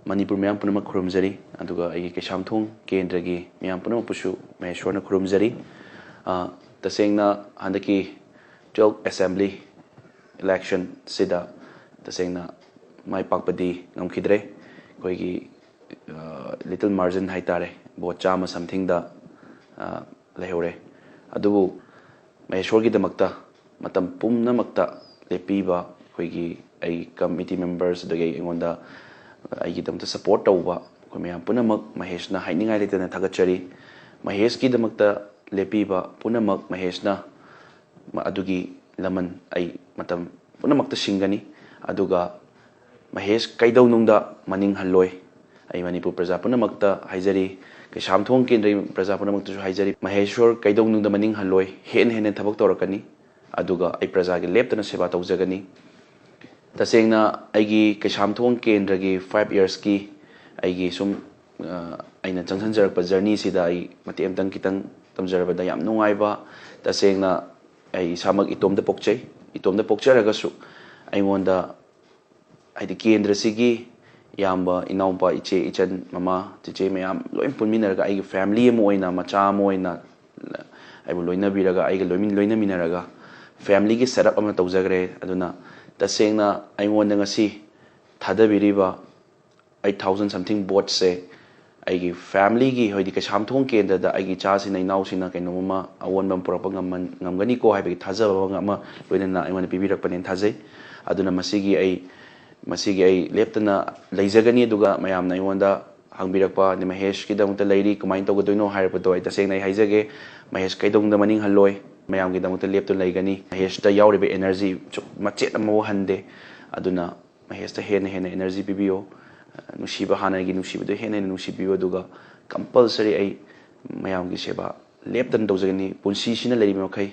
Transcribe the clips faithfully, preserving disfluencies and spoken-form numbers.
ꯃꯅꯤꯄꯨꯔ ꯃꯤꯌꯥꯝ ꯄꯨꯝꯅꯃꯛ ꯈꯨꯔꯨꯝꯖꯔꯤ, ꯑꯗꯨꯒ ꯑꯩꯒꯤ ꯀꯩꯁꯥꯝꯊꯣꯡ ꯀꯦꯟꯗ꯭ꯔꯒꯤ ꯃꯤꯌꯥꯝ ꯄꯨꯝꯅꯃꯛꯄꯨꯁꯨ ꯃꯍꯦꯁ꯭ꯋꯔꯅ ꯈꯨꯔꯨꯝꯖꯔꯤ꯫ ꯑ, ꯇꯁꯦꯡꯅ ꯍꯟꯗꯛꯀꯤ twelve assembly election ꯁꯤꯗ ꯇꯁꯦꯡꯅ ꯃꯥꯏ ꯄꯥꯛꯄꯗꯤ ꯉꯝꯈꯤꯗ꯭ꯔꯦ꯫ ꯑꯩꯈꯣꯏꯒꯤ, ꯑ, little margin ꯍꯥꯏꯇꯥꯔꯦ, vote ꯆꯥꯝꯃ something ꯗ, ꯑ, ꯂꯩꯍꯧꯔꯦ꯫ ꯑꯗꯨꯕꯨ ꯃꯍꯦꯁ꯭ꯋꯔꯒꯤꯗꯃꯛꯇ ꯃꯇꯝ ꯄꯨꯝꯅꯃꯛꯇ ꯂꯦꯞꯄꯤꯕ ꯑꯩꯈꯣꯏꯒꯤ, ꯑꯩ committee members, ꯑꯗꯒꯤ ꯑꯩꯉꯣꯟꯗ, ꯑꯩꯒꯤꯗꯃꯛꯇ support ꯇꯧꯕ ꯑꯩꯈꯣꯏ ꯃꯌꯥꯝ ꯄꯨꯝꯅꯃꯛ ꯃꯍꯦꯁꯅ ꯍꯥꯏꯅꯤꯡꯉꯥꯏ ꯂꯩꯇꯅ ꯊꯥꯒꯠꯆꯔꯤ꯫ ꯃꯍꯦꯁꯀꯤꯗꯃꯛꯇ ꯂꯦꯞꯄꯤꯕ ꯄꯨꯝꯅꯃꯛ ꯃꯍꯦꯁꯅ ꯃ-, ꯑꯗꯨꯒꯤ ꯂꯃꯟ ꯑꯩ ꯃꯇꯝ ꯄꯨꯝꯅꯃꯛꯇ ꯁꯤꯡꯒꯅꯤ꯫ ꯑꯗꯨꯒ ꯃꯍꯦꯁ ꯀꯩꯗꯧꯅꯨꯡꯗ ꯃꯅꯤꯡ ꯍꯜꯂꯣꯏ꯫ ꯑꯩ ꯃꯅꯤꯄꯨꯔ ꯄ꯭ꯔꯖꯥ ꯄꯨꯝꯅꯃꯛꯇ ꯍꯥꯏꯖꯔꯤ, ꯀꯩꯁꯥꯝꯊꯣꯡ ꯀꯦꯟꯗ꯭ꯔꯒꯤ ꯄ꯭ꯔꯖꯥ ꯄꯨꯝꯅꯃꯛꯇꯁꯨ ꯍꯥꯏꯖꯔꯤ, ꯃꯍꯦꯁ꯭ꯋꯔ ꯀꯩꯗꯧꯅꯨꯡꯗ ꯃꯅꯤꯡ ꯍꯜꯂꯣꯏ, ꯍꯦꯟꯅ ꯍꯦꯟꯅ ꯊꯕꯛ ꯇꯧꯔꯛꯀꯅꯤ꯫ ꯑꯗꯨꯒ ꯑꯩ ꯄ꯭ꯔꯖꯥꯒꯤ ꯂꯦꯞꯇꯅ ꯁꯦꯕꯥ ꯇꯧꯖꯒꯅꯤ꯫ ꯇꯁꯦꯡꯅ ꯑꯩꯒꯤ ꯀꯩꯁꯥꯝꯊꯣꯡ ꯀꯦꯟꯗ꯭ꯔꯒꯤ five years ꯀꯤ ꯑꯩꯒꯤ ꯁꯨꯝ, ꯑ, ꯑꯩꯅ ꯆꯪꯁꯤꯟꯖꯔꯛꯄ journey ꯁꯤꯗ ꯑꯩ ꯃꯇꯦꯛ ꯑꯃꯇꯪ ꯈꯤꯇꯪ ꯇꯝꯖꯔꯕꯗ, ꯌꯥꯝ ꯅꯨꯡꯉꯥꯏꯕ, ꯇꯁꯦꯡꯅ ꯑꯩ ꯏꯁꯥꯃꯛ ꯏꯇꯣꯝꯇ ꯄꯣꯛꯆꯩ꯫ ꯏꯇꯣꯝꯇ ꯄꯣꯛꯆꯔꯒꯁꯨ ꯑꯩꯉꯣꯟꯗ, ꯍꯥꯏꯗꯤ, ꯀꯦꯟꯗ꯭ꯔꯁꯤꯒꯤ ꯏꯌꯥꯝꯕ, ꯏꯅꯥꯎꯄꯥ, ꯏꯆꯦ, ꯏꯆꯟ, ꯃꯃꯥ, ꯆꯤꯆꯦ ꯃꯌꯥꯝ ꯂꯣꯏ ꯄꯨꯟꯃꯤꯟꯅꯔꯒ ꯑꯩꯒꯤ family ꯑꯃ ꯑꯣꯏꯅ, ꯃꯆꯥ ꯑꯃ ꯑꯣꯏꯅ ꯑꯩꯕꯨ ꯂꯣꯏꯅꯕꯤꯔꯒ, ꯑꯩꯒ ꯂꯣꯏꯃꯤꯟ-, ꯂꯣꯏꯅꯃꯤꯟꯅꯔꯒ family ꯒꯤ setup ꯑꯃ ꯇꯧꯖꯈ꯭ꯔꯦ꯫ ꯑꯗꯨꯅ ꯇꯁꯦꯡꯅ ꯑꯩꯉꯣꯟꯗ ꯉꯁꯤ ꯊꯥꯗꯕꯤꯔꯤꯕ eight thousand something vote ꯁꯦ ꯑꯩꯒꯤ family ꯒꯤ, ꯍꯥꯏꯗꯤ ꯀꯩꯁꯥꯝꯊꯣꯡ ꯀꯦꯟꯗ꯭ꯔꯗ ꯑꯩꯒꯤ ꯏꯆꯥꯁꯤꯅ, ꯏꯅꯥꯎꯁꯤꯅ ꯀꯩꯅꯣꯝꯃ ꯑꯑꯣꯟꯕ ꯑꯃ ꯄꯨꯔꯛꯄ ꯉꯝꯃꯟ-, ꯉꯝꯒꯅꯤꯀꯣ ꯍꯥꯏꯕꯒꯤ ꯊꯥꯖꯕ ꯑꯃ ꯂꯣꯏꯅꯅ ꯑꯩꯉꯣꯟꯗ ꯄꯤꯕꯤꯔꯛꯄꯅꯦꯅ ꯊꯥꯖꯩ꯫ ꯑꯗꯨꯅ ꯃꯁꯤꯒꯤ ꯑꯩ, ꯃꯁꯤꯒꯤ ꯑꯩ ꯂꯦꯞꯇꯅ ꯂꯩꯖꯒꯅꯤ꯫ ꯑꯗꯨꯒ ꯃꯌꯥꯝꯅ ꯑꯩꯉꯣꯟꯗ ꯍꯪꯕꯤꯔꯛꯄ, ꯑꯗꯩ ꯃꯍꯦꯁꯀꯤꯗꯃꯛꯇ ꯂꯩꯔꯤ, ꯀꯃꯥꯏꯅ ꯇꯧꯒꯗꯣꯏꯅꯣ ꯍꯥꯏꯔꯛꯄꯗꯣ, ꯑꯩ ꯇꯁꯦꯡꯅ ꯑꯩ ꯍꯥꯏꯖꯒꯦ, ꯃꯍꯦꯁ ꯀꯩꯗꯧꯅꯨꯡꯗ ꯃꯅꯤꯡ ꯍꯜꯂꯣꯏ, ꯃꯌꯥꯝꯒꯤꯗꯃꯛꯇ ꯂꯦꯞꯇꯨꯅ ꯂꯩꯒꯅꯤ꯫ ꯃꯍꯦꯁꯇ ꯌꯥꯎꯔꯤꯕ energy ꯁꯨ-, ꯃꯆꯦꯠ ꯑꯃꯐꯥꯎ ꯍꯟꯗꯦ꯫ ꯑꯗꯨꯅ ꯃꯍꯦꯁꯇ ꯍꯦꯟꯅ ꯍꯦꯟꯅ energy ꯄꯤꯕꯤꯌꯨ, ꯅꯨꯡꯁꯤꯕ, ꯍꯥꯟꯅꯒꯤ ꯅꯨꯡꯁꯤꯕꯗꯨ ꯍꯦꯟꯅ ꯍꯦꯟꯅ ꯅꯨꯡꯁꯤꯕꯤꯌꯨ꯫ ꯑꯗꯨꯒ compulsory ꯑꯩ ꯃꯌꯥꯝꯒꯤ ꯁꯦꯕꯥ ꯂꯦꯞꯇꯅ ꯇꯧꯖꯒꯅꯤ꯫ ꯄꯨꯟꯁꯤꯁꯤꯅ ꯂꯩꯔꯤꯕ ꯃꯈꯩ,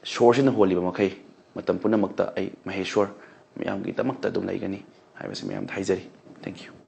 ꯁꯣꯔꯁꯤꯅ ꯍꯣꯜꯂꯤꯕ ꯃꯈꯩ, ꯃꯇꯝ ꯄꯨꯝꯅꯃꯛꯇ ꯑꯩ ꯃꯍꯦꯁ꯭ꯋꯔ ꯃꯌꯥꯝꯒꯤꯗꯃꯛꯇ ꯑꯗꯨꯝ ꯂꯩꯒꯅꯤ ꯍꯥꯏꯕꯁꯤ ꯃꯌꯥꯝꯗ ꯍꯥꯏꯖꯔꯤ꯫ Thank you꯫